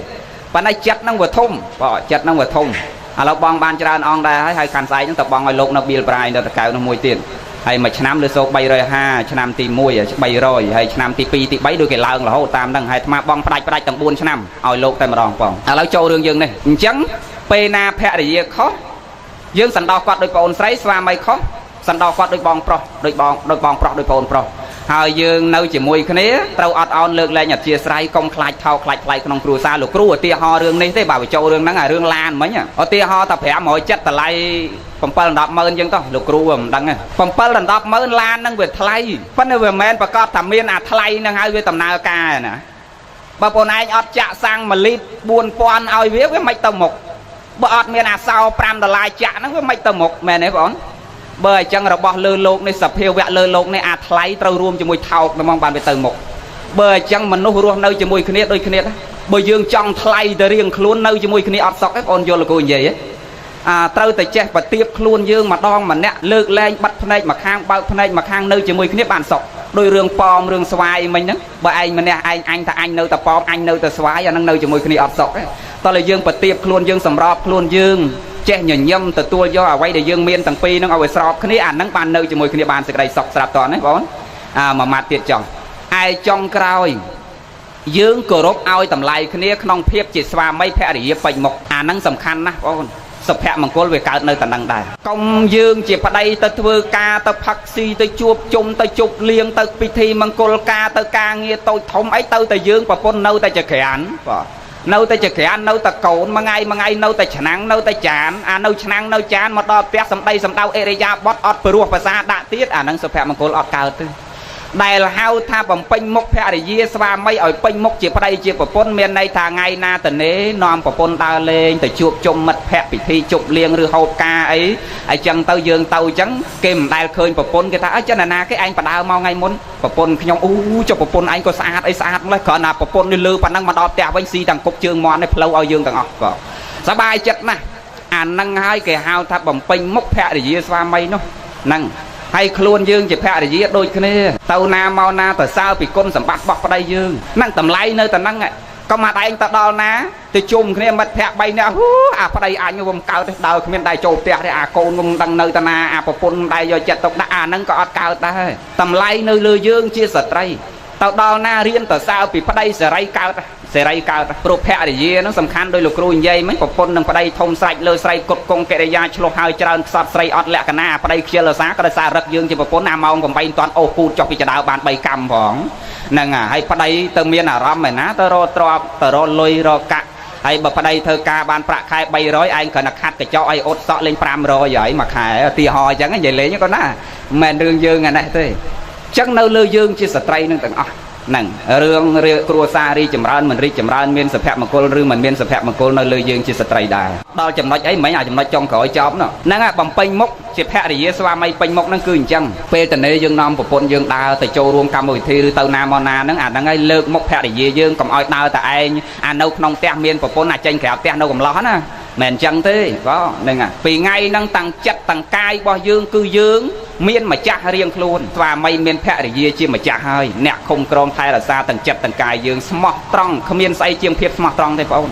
ប៉ុន្តែចិត្តហ្នឹងវាធំបងចិត្តហ្នឹងវាធំឥឡូវបងបានច្រើនអង្គដែរហើយហើយខាន់ស្អែកហ្នឹងទៅបងឲ្យលោកនៅបៀលប្រាយនៅតកៅនោះមួយទៀតហើយមួយឆ្នាំលើសូក350ឆ្នាំទី1 300ហើយឆ្នាំទី2ទី3ដូចគេឡើងរហូតតាមហ្នឹងហើយអាត្មាបងផ្ដាច់ផ្ដាច់ទាំង4ឆ្នាំឲ្យលោកតែម្ដងបងឥឡូវចូលរឿងយើងនេះអញ្ចឹងពេលណាភរិយាខុសយើងសន្តោសគាត់ដូចប្អូនស្រីស្វាមីខុសសន្តោសគាត់ដូចបងប្រុសដូចបងដូចបងប្រុសដូចប្អូនប្រុសហើយយើងនៅជាមួយគ្នាត្រូវអត់អោនលើកលែងអធិស្ឋានកុំខ្លាចថោកខ្លាចថ្លៃក្នុងគ្រួសារលោកគ្រូឧទាហរណ៍រឿងនេះទេបើបញ្ចូលរឿងហ្នឹងអារឿងឡានមិញឧទាហរណ៍តែ570តម្លៃ7 10ម៉ឺនចឹងតោះលោកគ្រូមិនដឹងទេ7 10ម៉ឺនឡានហ្នឹងវាថ្លៃប៉ុន្តែវាមិនមែនប្រកាសថាមានអាថ្លៃហ្នឹងហើយវាដំណើរការណាបើបងឯងអត់ចាក់សាំង1លីត្រ4000ឲ្យវាវាមិនទៅមុខបើអត់មានអាសោ5ដុល្លារចាក់ហ្នឹងវាមិនទៅមុខមែនទេបងបើអញ្ចឹងរបស់លើលោកនេះសភាវៈលើលោកនេះអាថ្លៃត្រូវរួមជាមួយថោកហ្មងបានវាទៅមុខបើអញ្ចឹងមនុស្សរស់នៅជាមួយគ្នាដូចគ្នាដែរបើយើងចង់ថ្លៃទៅរៀងខ្លួននៅជាមួយគ្នាអត់សុខទេបងយល់លោកគ្រូនិយាយទេអាត្រូវតែចេះប្រទៀបខ្លួនយើងម្ដងម្នាក់លើកលែងបាត់ភ្នែកមកខាងបើកភ្នែកមកខាងនៅជាមួយគ្នាបានសុខដោយរឿងប៉មរឿងស្វាយមិញហ្នឹងបើឯងម្នាក់ឯងអញថាអញនៅតែប៉មអញនៅតែស្វាយអាហ្នឹងនៅជាមួយគ្នាអត់សុខទេតោះតែយើងប្រទៀបខ្លួនយើងសម្របខ្លួនយើងចេះញញឹមទទួលយកអ្វីដែលយើងមានទាំងពីរហ្នឹងឲ្យវាស្របគ្នាអាហ្នឹងបាននៅជាមួយគ្នាបានសេចក្តីសុខស្រាប់តនេះបងអាមួយម៉ាត់ទៀតចង់ឯចុងក្រោយយើងគោរពឲ្យតម្លៃគ្នាក្នុងភាពជាស្វាមីភរិយាពេញមុខអាហ្នឹងសំខាន់ណាស់បងសុភមង្គលវាកើតនៅតំណឹងដែរកុំយើងជាប្តីទៅធ្វើការទៅផឹកស៊ីទៅជួបជុំទៅជប់លៀងទៅពិធីមង្គលការទៅការងារតូចធំអីទៅតែយើងប្រពន្ធនៅតែចក្រានបាទនៅតែចក្រាននៅតែកូនមួយថ្ងៃមួយថ្ងៃនៅតែឆ្នាំងនៅតែចានអានៅឆ្នាំងនៅចានមកដល់ផ្ទះសំដីសំដៅអរិយាបថអត់ព្រោះភាសាដាក់ទៀតអាហ្នឹងសុភមង្គលអត់កើតទេ ដែលហៅថាបំពេញមុខភរិយាស្វាមីឲ្យពេញមុខជាប្តីជាប្រពន្ធមានន័យថាថ្ងៃណាតនេនាំប្រពន្ធដើរលេងទៅជួបជុំមិត្តភក្តិពិធីជប់លៀងឬហូបការអីអញ្ចឹងទៅយើងទៅអញ្ចឹងគេមិនដែលឃើញប្រពន្ធគេថាអើចិនណាគេឯងបដើមកថ្ងៃមុនប្រពន្ធខ្ញុំអូចុះប្រពន្ធឯងក៏ស្អាតអីស្អាតម្លេះគ្រាន់តែប្រពន្ធនេះលើប៉ុណ្ណឹងមកដល់ផ្ទះវិញស៊ីទាំងគុកជើងមាន់នេះផ្លូវឲ្យយើងទាំងអស់ក៏សบายចិត្តណាស់អានឹងហើយគេហៅថាបំពេញមុខភរិយាស្វាមីនោះហ្នឹងហើយខ្លួនយើងជាភរិយាដូចគ្នាទៅណាមកណាទៅសើពីគុណសម្បត្តិរបស់ប្តីយើងហ្នឹងតម្លៃនៅតែហ្នឹងកុំមកឯងទៅដល់ណាទៅជុំគ្នាមិត្តភក្តិ3នាក់ហ៊ូអាប្តីអញវាមិនកើតទេដើរគ្មានដៃចូលផ្ទះទេអាកូនវាមិនដឹងនៅតាណាអាប្រពន្ធដៃយកចិត្តទុកដាក់អាហ្នឹងក៏អត់កើតដែរតម្លៃនៅលើយើងជាស្ត្រីទៅដល់ណារៀនទៅសើពីប្តីសេរីកើតសេរីកើតព្រោះភរិយានឹងសំខាន់ដោយលោកគ្រូនិយាយមិញប្រពន្ធនឹងប្តីធំស្រេចលើស្រីគុតគង់កិរិយាឆ្លោះហើយច្រើនខ្សត់ស្រីអត់លក្ខណៈប្តីខ្ជិលអាសាក៏ដោយសាររឹកយើងជាប្រពន្ធអាម៉ោង8មិនតាន់អូសគូតចុះពីចដើបាន3កម្មផងហ្នឹងហើយប្តីទៅមានអារម្មណ៍ឯណាទៅរកទ្រព្យទៅរកលុយរកកាក់ហើយបើប្តីធ្វើការបានប្រាក់ខែ300ឯងគ្រាន់តែខាត់កញ្ចក់ឲ្យអត់សក់លេង500ហើយមួយខែឧទាហរណ៍អញ្ចឹងនិយាយលេងក៏ណាមិនមែនរឿងយើងអានេះទេអញ្ចឹងនៅលើយើងជាស្ត្រីនឹងទាំងអស់ហ្នឹងរឿងគ្រួសាររីចម្រើនមិនរីចម្រើនមានសុភមង្គលឬមិនមានសុភមង្គលនៅលើយើងជាស្ត្រីដែរដល់ចំណុចអីមិញអាចំណុចចុងក្រោយចប់នោះហ្នឹងបំពេញមុខជាភរិយាស្វាមីពេញមុខហ្នឹងគឺអញ្ចឹងពេលតនេយើងនាំប្រពន្ធយើងដើរទៅចូលរួមកម្មវិធីឬទៅណាមកណាហ្នឹងអាហ្នឹងឲ្យលើកមុខភរិយាយើងកុំឲ្យដើរតែឯងអានៅក្នុងផ្ទះមានប្រពន្ធអាចេញក្រៅផ្ទះនៅកំឡោះណាមិនអញ្ចឹងទេបងហ្នឹងពីថ្ងៃហ្នឹងតាំងចិត្តតាំងកាយរបស់យើងគឺយើងមានម្ចាស់រៀងខ្លួនស្វាមីមានភរិយាជាម្ចាស់ហើយអ្នកឃុំក្រងថែរក្សាទាំងចិត្តទាំងកាយយើងស្មោះត្រង់គ្មានស្អីជាងភាពស្មោះត្រង់ទេបងអូន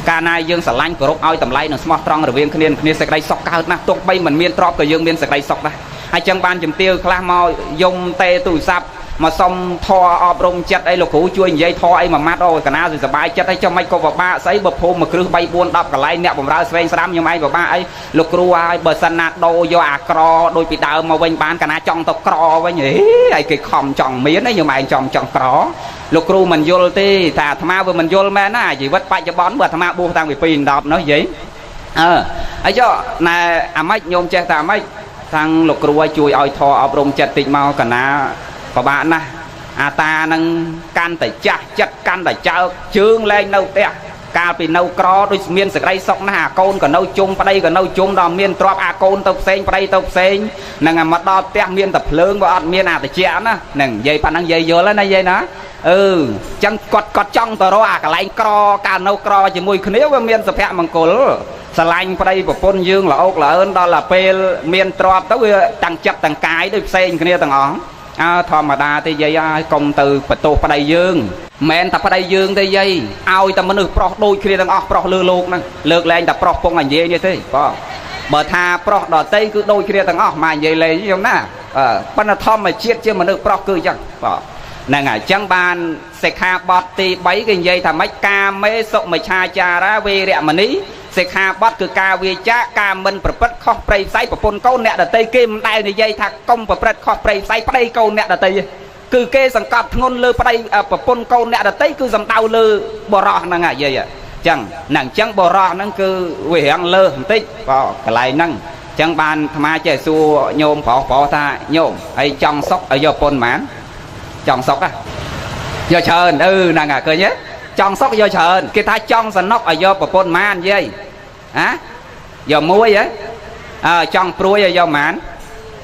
កាលណាយើងស្រឡាញ់គោរពឲ្យតម្លៃនិងស្មោះត្រង់រវាងគ្នាគ្នាសេចក្តីសុខកើតណាស់ទោះបីមិនមានទ្រព្យក៏យើងមានសេចក្តីសុខដែរហើយចឹងបានជំទាវខ្លះមកយំទេទូរស័ព្ទមកសុំធរអប់រំចិត្តអីលោកគ្រូជួយនិយាយធរអីមួយម៉ាត់អូកណាសប្បាយចិត្តអីចុះមិនក៏ពិបាកស្អីបើភូមិមួយគ្រឹះ3 4 10កន្លែងអ្នកបំរើស្វែងស្ដាំខ្ញុំឯងពិបាកអីលោកគ្រូហើយបើសិនណាដូរយកអាក្រដូចពីដើមមកវិញបានកណាចង់ទៅក្រវិញហីហើយគេខំចង់មានឯងខ្ញុំឯងចង់ក្រលោកគ្រូមិនយល់ទេថាអាត្មាវាមិនយល់មែនណាជីវិតបច្ចុប្បន្នបើអាត្មាបួសតាំងពី2 10នោះនិយាយអើហើយចុះណែអាម៉េចញោមចេះតែអាម៉េចខាងលោកគ្រូឲ្យជួយឲ្យធរអប់រំចិត្តតិចមកកណាពិបាកណាស់អាតានឹងកាន់តែចាស់ចិត្តកាន់តែចើកជើងលែងនៅផ្ទះកាលពីនៅក្រដូចមានសេចក្តីសុខណាស់អាកូនក៏នៅជុំប្តីក៏នៅជុំដល់មានទ្រព្យអាកូនទៅផ្សេងប្តីទៅផ្សេងនឹងមកដល់ផ្ទះមានតែភ្លើងបើអត់មានអាតិចណានឹងនិយាយប៉ណ្ណឹងនិយាយយល់ណានិយាយណាអឺចឹងគាត់ចង់ទៅរកអាកន្លែងក្រកាលនៅក្រជាមួយគ្នាវាមានសុភមង្គលស្រឡាញ់ប្តីប្រពន្ធយើងល្អោកល្អឿនដល់តែពេលមានទ្រព្យទៅវាតាំងចិត្តតាំងកាយដូចផ្សេងគ្នាទាំងអស់អើធម្មតាទេយាយហើយកុំទៅបន្ទោសប្តីយើងមិនតែប្តីយើងទេយាយឲ្យតែមនុស្សប្រុសដូចគ្នាទាំងអស់ប្រុសលើលោកហ្នឹងលើកលែងតែប្រុសពងនិយាយនេះទេបងបើថាប្រុសដតីគឺដូចគ្នាទាំងអស់មកនិយាយលេងខ្ញុំណាប៉ុន្តែធម្មជាតិជាមនុស្សប្រុសគឺអញ្ចឹងបងហ្នឹងហើយអញ្ចឹងបានសិក្ខាបទទី3គេនិយាយថាម៉េចកាមេសុមិច្ឆាចារាវេរមណីសិក្ខាបទគឺការវាចាការមិនប្រព្រឹត្តខុសប្រៃផ្សៃប្រពន្ធកូនអ្នកដតីគេមិនដែលនិយាយថាកុំប្រព្រឹត្តខុសប្រៃផ្សៃប្តីកូនអ្នកដតីគឺគេសង្កត់ធ្ងន់លើប្តីប្រពន្ធកូនអ្នកដតីគឺសំដៅលើបរោះហ្នឹងនិយាយអញ្ចឹងហ្នឹងអញ្ចឹងបរោះហ្នឹងគឺវារាងលើសបន្តិចបើកន្លែងហ្នឹងអញ្ចឹងបានអាត្មាចេះសួរញោមប្រុសប្រុសថាញោមហើយចង់សុកឲ្យយកប៉ុនប៉ុន្មានចង់សុកយកច្រើនអឺហ្នឹងឃើញទេចង់សុកយកច្រើនគេថាចង់សនុកឲ្យយកប្រពន្ធប៉ុន្មាននិយាយហ៎យកមួយហ៎អើចង់ព្រួយឲ្យយកប៉ុន្មាន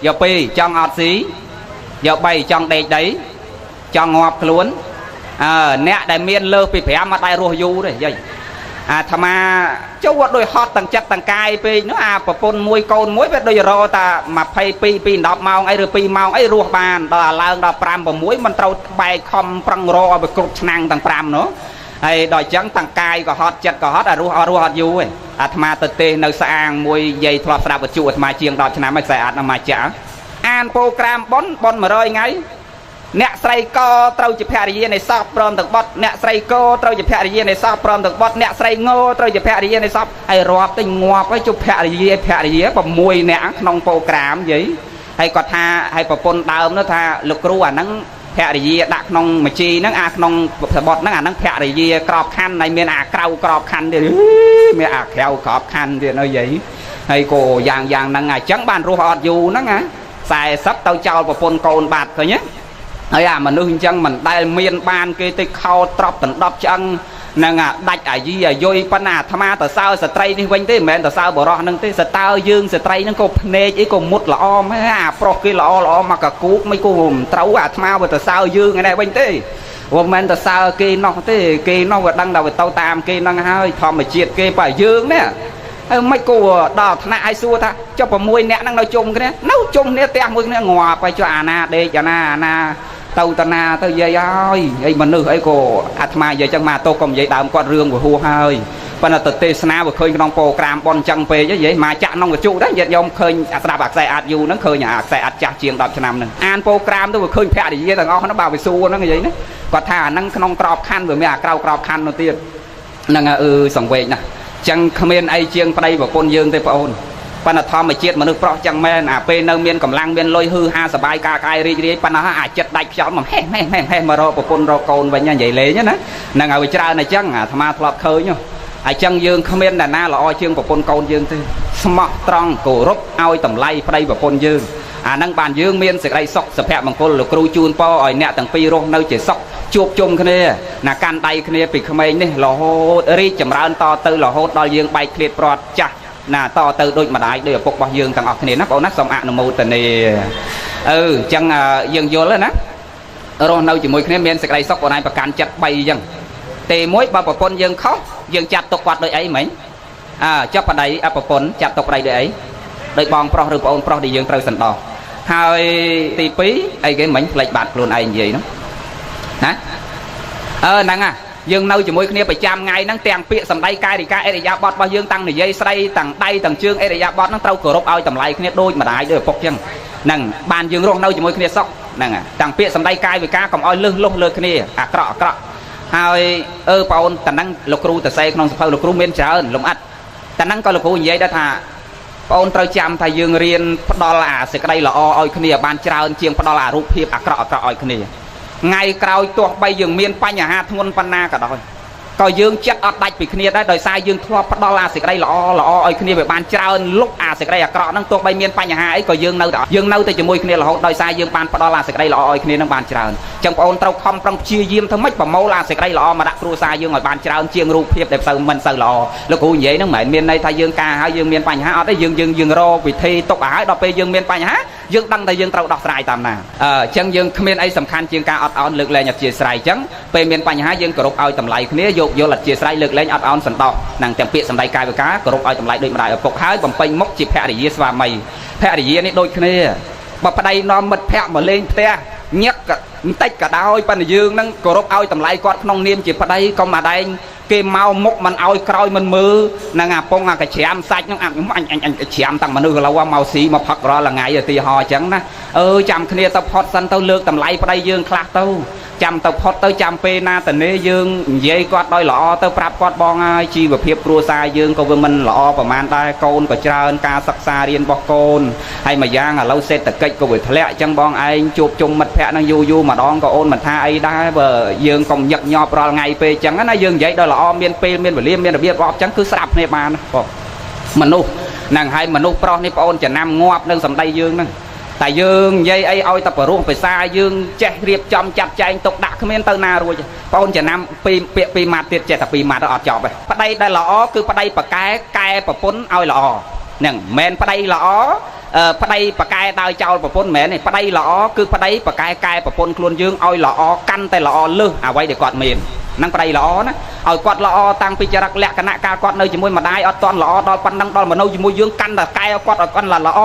យកពីរចង់អត់ស៊ីយក3ចង់ដេកដីចង់ងាប់ខ្លួនអើអ្នកដែលមានលើសពី5អត់ដែររស់យូរទេយាយអាត្មាចូលដូចហត់ទាំងចិត្តទាំងកាយពេកនោះអាប្រពន្ធមួយកូនមួយវាដូចរតា22 2 10ម៉ោងអីឬ2ម៉ោងអីរស់បានដល់ឡើងដល់5 6មិនត្រូវបែកខំប្រឹងរឲ្យវាគ្រប់ឆ្នាំងទាំង5នោះហើយដល់អញ្ចឹងទាំងកាយក៏ហត់ចិត្តក៏ហត់អារស់អត់រស់អត់យូរទេអាត្មាទៅទេសនៅស្អាងមួយយាយធ្លាប់ស្ដាប់វិទ្យុអាត្មាជាង10ឆ្នាំហើយខ្សែអាត់មកចាក់អានប្រូក្រាមប៉ុនប៉ុន100ថ្ងៃអ្នកស្រីកត្រូវជាភរិយានៃសពព្រមទាំងបុត្រអ្នកស្រីកត្រូវជាភរិយានៃសពព្រមទាំងបុត្រអ្នកស្រីងត្រូវជាភរិយានៃសពហើយរាប់ទៅងាប់ហើយជប់ភរិយា6នាក់ក្នុងប្រូក្រាមយាយហើយគាត់ថាហើយប្រពន្ធដើមនោះថាលោកគ្រូអាហ្នឹងភរិយាដាក់ក្នុងមជីហ្នឹងអាក្នុងសបុតហ្នឹងអាហ្នឹងភរិយាក្របខណ្ឌហើយមានអាក្រៅក្របខណ្ឌទៀតមានអាក្រៅក្របខណ្ឌទៀតនោះយាយហើយក៏យ៉ាងហ្នឹងអញ្ចឹងបានរស់អត់យូរហ្នឹងណា40ទៅចោលប្រពន្ធកូនបាត់ឃើញទេ ហើយអាមនុស្សអញ្ចឹងមិនដែលមានបានគេទេខោត្រប់ដណ្ដប់ឆ្អឹងនឹងអាដាច់អាយីអាយុយប៉ុន្តែអាត្មាទៅសើស្ត្រីនេះវិញទេមិនមែនទៅសើបរោះនឹងទេសតើយើងស្ត្រីនឹងក៏ភ្នែកអីក៏មុតល្អម៉ែអាប្រុសគេល្អល្អមកកគូកមិនក៏មិនត្រូវអាត្មាវាទៅសើយើងឯនេះវិញទេវាមិនមែនទៅសើគេនោះទេគេនោះវាដឹងថាវាទៅតាមគេនឹងហើយធម្មជាតិគេបើយើងនេះហើយមិនគួរដល់ថ្នាក់ឲ្យសួរថាចុះ6នាក់ហ្នឹងនៅជុំគ្នានៅជុំគ្នាផ្ទះមួយគ្នាងាប់ហើយចុះអាណាដេកអាណាអាណាទៅតាណាទៅយាយហើយអីមនុស្សអីក៏អាត្មានិយាយចឹងមកតោកុំនិយាយដើមគាត់រឿងវាហួសហើយប៉ុន្តែទៅទេសនាវាឃើញក្នុងប្រូក្រាមប៉ុនចឹងពេកនិយាយមកចាក់ក្នុងវិទ្យុដែរញាតិញោមឃើញអាស្ដាប់អាខ្សែអាចយូរហ្នឹងឃើញអាខ្សែអាចចាស់ជាង10ឆ្នាំហ្នឹងអានប្រូក្រាមទៅវាឃើញភរិយាទាំងអស់ហ្នឹងបាទវាសួរហ្នឹងនិយាយណាគាត់ថាអាហ្នឹងក្នុងក្របខ័ណ្ឌវាមានអាក្រៅក្របខ័ណ្ឌនោះទៀតហ្នឹងអឺសង្វេគណាស់ចឹងគ្មានអីជាងប្តីប្រពន្ធយើងទេបងអូនប៉ុន្តែធម្មជាតិមនុស្សប្រុសចឹងមែនអាពេលនៅមានកម្លាំងមានលុយហឺហាសបាយការកាយរីករាយប៉ុន្តែអាចិត្តដាច់ខ្យល់មកហេហេហេហេមករកប្រពន្ធរកកូនវិញនិយាយលេងណាហ្នឹងឲ្យច្រើនអញ្ចឹងអាត្មាធ្លាប់ឃើញអញ្ចឹងយើងគ្មានអ្នកណាល្អជាងប្រពន្ធកូនយើងទេស្មោះត្រង់គោរពឲ្យតម្លៃប្តីប្រពន្ធយើងអាហ្នឹងបានយើងមានសេចក្តីសុខសុភមង្គលលោកគ្រូជូនពរឲ្យអ្នកទាំងពីររស់នៅជាសុខជួបជុំគ្នាណាកាន់ដៃគ្នាពីក្មេងនេះរហូតរីកចម្រើនតទៅរហូតដល់យើងបែកឃ្លាតព្រាត់ចាស់ណាតទៅដូចម្ដាយដូចឪពុករបស់យើងទាំងអស់គ្នាណាបងណាសូមអនុមោទនាអឺអញ្ចឹងយើងយល់ហើយណារស់នៅជាមួយគ្នាមានសេចក្តីសុខបងឯងប្រកាន់ចិត្ត3អញ្ចឹងទេមួយបើប្រពន្ធយើងខុសយើងចាត់ទុកគាត់ដូចអីមិញអើចុះប្តីប្រពន្ធចាត់ទុកប្តីដូចអីដូចបងប្រុសឬប្អូនប្រុសដែលយើងត្រូវសន្តោសហើយទី2អីគេមិញផ្លេចបាត់ខ្លួនឯងនិយាយនោះណាអឺហ្នឹងហ่ะយើងនៅជាមួយគ្នាប្រចាំថ្ងៃហ្នឹងទាំងពាក្យសម្ដីកាយវិការអរិយាបថរបស់យើងតាំងនិយាយស្ដីតាំងដៃតាំងជើងអរិយាបថហ្នឹងត្រូវគោរពឲ្យតម្លៃគ្នាដូចម្ដាយដូចឪពុកចឹងហ្នឹងបានយើងរស់នៅជាមួយគ្នាសុខហ្នឹងតាំងពាក្យសម្ដីកាយវិការកុំឲ្យលឹះលុះលើគ្នាអាក្រក់អាក្រក់ហើយអឺបងអូនតាហ្នឹងលោកគ្រូតសេក្នុងសភៅលោកគ្រូមានច្រើនលំអិតតាហ្នឹងក៏លោកគ្រូនិយាយដែរថាបងអូនត្រូវចាំថាយើងរៀនផ្ដល់អាសេចក្តីល្អឲ្យគ្នាបានច្រើនជាងផ្ដល់អារូបភាពអាក្រក់អាក្រក់ឲ្យគ្នាថ្ងៃក្រោយទោះបីយើងមានបញ្ហាធ្ងន់ប៉ុណ្ណាក៏ដោយក៏យើងចិត្តអត់ដាច់ពីគ្នាដែរដោយសារយើងធ្លាប់ផ្ដល់អាសេចក្តីល្អល្អឲ្យគ្នាវាបានច្រើនលុបអាសេចក្តីអាក្រក់ហ្នឹងទោះបីមានបញ្ហាអីក៏យើងនៅតែជាមួយគ្នារហូតដោយសារយើងបានផ្ដល់អាសេចក្តីល្អឲ្យគ្នានឹងបានច្រើនអញ្ចឹងបងអូនត្រូវខំប្រឹងព្យាយាមធ្វើម៉េចប្រមូលអាសេចក្តីល្អមកដាក់គ្រួសារយើងឲ្យបានច្រើនជាងរូបភាពដែលមិនសូវល្អលោកគ្រូនិយាយហ្នឹងមិនមែនមានន័យថាយើងការហើយយើងមានបញ្ហាអត់ទេយើងយើងយើងរកវិធីទុកឲ្យហើយដល់ពេលយើងមានបញ្ហាយើងដឹងថាយើងត្រូវដោះស្រាយតាមណាអញ្ចឹងយើងគ្មានអីសំខាន់ជាងការអត់ឱនលើកលែងអធ្យាស្រ័យអញ្ចឹងពេលមានបញ្ហាយើងគោរពឲ្យតម្លៃគ្នាយោគយល់អធ្យាស្រ័យលើកលែងអត់ឱនសន្តោសនឹងទាំងពាក្យសម្ដីកាយវិការគោរពឲ្យតម្លៃដូចម្ដាយឪពុកហើយបំពេញមុខជាភរិយាស្វាមីភរិយានេះដូចគ្នាបើប្តីនាំមិត្តភក្តិមកលេងផ្ទះញឹកបន្តិចក៏ដោយប៉ុន្តែយើងនឹងគោរពឲ្យតម្លៃគាត់ក្នុងនាមជាប្តីកុំអាដែងគេមកមុខមិនឲ្យក្រោយមិនមើលនឹងអាពងអាកច្រាមសាច់ហ្នឹងអញអញអញច្រាមតាំងមនុស្សឥឡូវមកស៊ីមកផឹករាល់ថ្ងៃឧទាហរណ៍អញ្ចឹងណាអឺចាំគ្នាទៅផុតសិនទៅលើកតម្លៃប្តីយើងខ្លះទៅចាំទៅផុតទៅចាំពេលណាតនេយើងនិយាយគាត់ដោយល្អទៅប្រាប់គាត់បងហើយជីវភាពគ្រួសារយើងក៏វាមិនល្អប្រហែលដែរកូនក៏ច្រើនការសិក្សារៀនរបស់កូនហើយមួយយ៉ាងឥឡូវសេដ្ឋកិច្ចក៏វាធ្លាក់អញ្ចឹងបងឯងជួបជុំមិត្តភក្តិហ្នឹងយូរយូរម្ដងក៏អូនមិនថាអីដែរបើយើងកុំញឹកញាប់រាល់ថ្ងៃពេកអញ្ចឹងណាយើងនិយាយដោយល្អមានពេលមានវេលាមានរបៀបរបបអញ្ចឹងគឺស្ដាប់គ្នាបានបងមនុស្សហ្នឹងហើយមនុស្សប្រុសនេះបងអូនចំណាំងាប់នឹងសម្ដីយើងហ្នឹងតែយើងនិយាយអីឲ្យតែបរោះភាសាយើងចេះរៀបចំចាត់ចែងទុកដាក់គ្មានទៅណារួចបងអូនចំណាំពីពាក្យពីរម៉ាត់ទៀតចេះតែពីរម៉ាត់អត់ចប់ទេប្តីដែលល្អគឺប្តីប្រកែកែប្រពន្ធឲ្យល្អហ្នឹងមិនមែនប្តីល្អប្តីប្រកែដោយចោលប្រពន្ធមិនមែនទេប្តីល្អគឺប្តីប្រកែកែប្រពន្ធខ្លួនយើងឲ្យល្អកាន់តែល្អលើសអ្វីដែលគាត់មានហ្នឹងប្តីល្អណាឲ្យគាត់ល្អតាំងពីចរិតលក្ខណៈកាលគាត់នៅជាមួយម្ដាយអត់ទាន់ល្អដល់ប៉ុណ្ណឹងដល់មនុស្សជាមួយយើងកាន់តែកែឲ្យគាត់ឲ្យគាត់ល្អ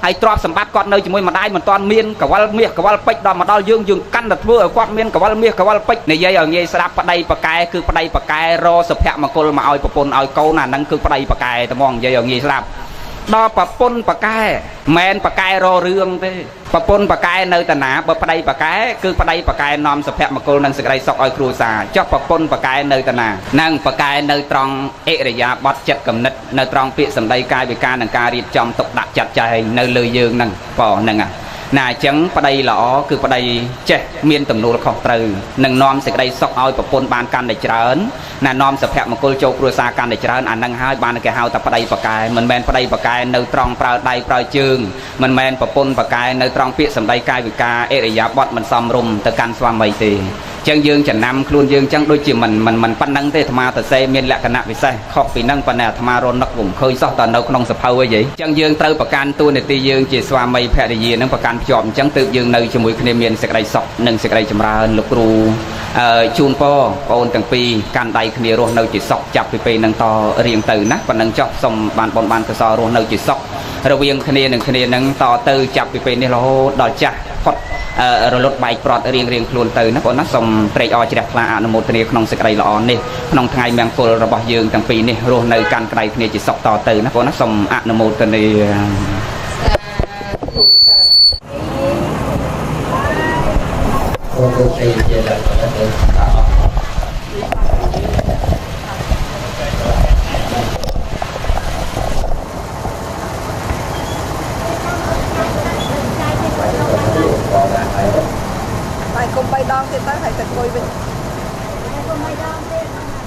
ហើយទ្រព្យសម្បត្តិគាត់នៅជាមួយម្ដាយមិនទាន់មានកវលមាសកវលពេជ្រដល់មកដល់យើងយើងកាន់តែធ្វើឲ្យគាត់មានកវលមាសកវលពេជ្រនិយាយឲ្យងាយស្ដាប់ប្តីប្រកែគឺប្តីប្រកែរសុភមង្គលមកឲ្យប្រពន្ធឲ្យកូនអាហ្នឹងគឺប្តីប្រកែតែហ្មងនិយាយឲ្យងាយស្ដាប់ដល់ប្រពន្ធប្រកែមិនប្រកែររឿងទេប្រពន្ធប្រកែនៅតាណាបើប្តីប្រកែគឺប្តីប្រកែនាំសុភមង្គលនិងសេចក្តីសុខឲ្យគ្រួសារចុះប្រពន្ធប្រកែនៅតាណានឹងប្រកែនៅត្រង់អិរិយាបថចិត្តគំនិតនៅត្រង់ពាក្យសម្ដីកាយវិការនិងការរៀបចំទុកដាក់ចាត់ចែងនៅលើយើងហ្នឹងបងហ្នឹង ណា។ អញ្ចឹងប្តីល្អ គឺប្តីចេះមានទំនួលខុសត្រូវ និងនាំសេចក្តីសុខឲ្យប្រពន្ធបានកាន់តែច្រើនណា នាំសុភមង្គលចូលគ្រួសារកាន់តែច្រើន អានឹងហើយបានគេហៅថាប្តីបកែ។ មិនមែនប្តីបកែនៅត្រង់ប្រើដៃប្រើជើង មិនមែនប្រពន្ធបកែនៅត្រង់ពាក្យសម្ដីកាយវិការអរិយាបថមិនសមរម្យទៅកាន់ស្វាមីទេ។ ចឹងយើងចំណាំខ្លួនយើងចឹងដូចជាមិនមិនមិនប៉ុណ្្នឹងទេ អាត្មាទៅសេមានលក្ខណៈពិសេសខុសពីនឹង ប៉ុន្តែអាត្មារនឹកពុំឃើញសោះ តើនៅក្នុងសភៅអីយី។ ចឹងយើងត្រូវប្រកាន់តួនាទីយើងជាស្វាមីភរិយានឹងប្រកាន់ភ្ជាប់ អញ្ចឹងទើបយើងនៅជាមួយគ្នាមានសេចក្តីសុខនិងសេចក្តីចម្រើន។ លោកគ្រូអឺជូនពរបងអូនទាំងពីរកាន់ដៃគ្នារស់នៅជាសុខចាប់ពីពេលនឹងតរៀងទៅណា។ ប៉ុណ្្នឹងចុះ សូមបានបុណ្យបានកុសលរស់នៅជាសុខរវាងគ្នានឹងគ្នានឹងតទៅ ចាប់ពីពេលនេះរហូតដល់ចាស់ផុតរលត់បែកប្រត់រៀងរៀងខ្លួនទៅណាបងណា។ សូមត្រេកអរជ្រះថ្លាអនុមោទនាក្នុងសេចក្តីល្អនេះ ក្នុងថ្ងៃមង្គលរបស់យើងទាំងពីរនេះ រស់នៅកាន់ក្តីគ្នាជាសុខតទៅណាបងណា។ សូមអនុមោទនា អូទេជាដល់ទៅអស់ តែគុំ3ដងទៀតទៅ ហើយទៅអង្គុយវិញ។ គុំ3ដងទៀត។